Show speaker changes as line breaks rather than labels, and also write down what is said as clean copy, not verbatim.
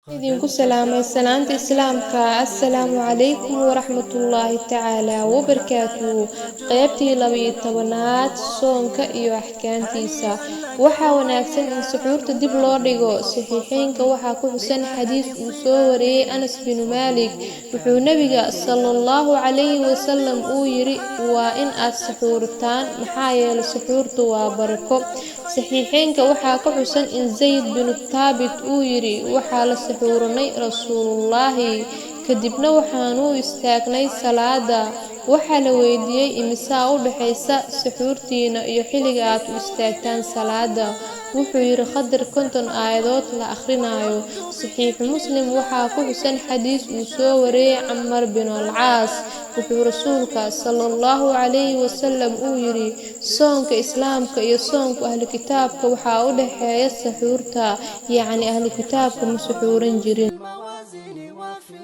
Idinku salaamay salaanta Islaamka. Assalaamu calaykum waraxmatullaahi tacaala wabarakaatuhu. Qeybtii 12aad, soonka iyo axkaamtiisa. Waxaa wanaagsan in suxuurta dib loo dhigo. Saxiixeynka waxaa ku xusan xadiis uu soo wariyey Anas binu Maalik. Wuxuu Nebiga salallahu calayhi wasalam uu yiri: "Waa in aad saxuurataan, maxaa yeelay suxuurtu waa barako." Saxiixeynka waxaa ku xusan in Zayd binu Thaabit uu yiri: "Waxaa la saxuuranay Rasuulullaahi, kadibna waxaanu u istaagnay salaada." Waxaa la weydiiyey: "Imisaa u dhaxaysa suxuurtiina iyo xilliga aad u istaagtaan salaada?" Wuxuu yiri: "Qadar 50 aayadood la akhrinayo." Saxiixu Muslim waxaa ku xusan xadiis uu soo wariyey Camar bin Alcaas. Wuxuu Rasuulka salallahu calayhi wasalam uu yiri: "Soonka Islaamka iyo soonka ahlu kitaabka waxaa u dhexeeya saxuurta." Yacni, ahlu kitaabka ma suxuuran jirin.
الموازين وفي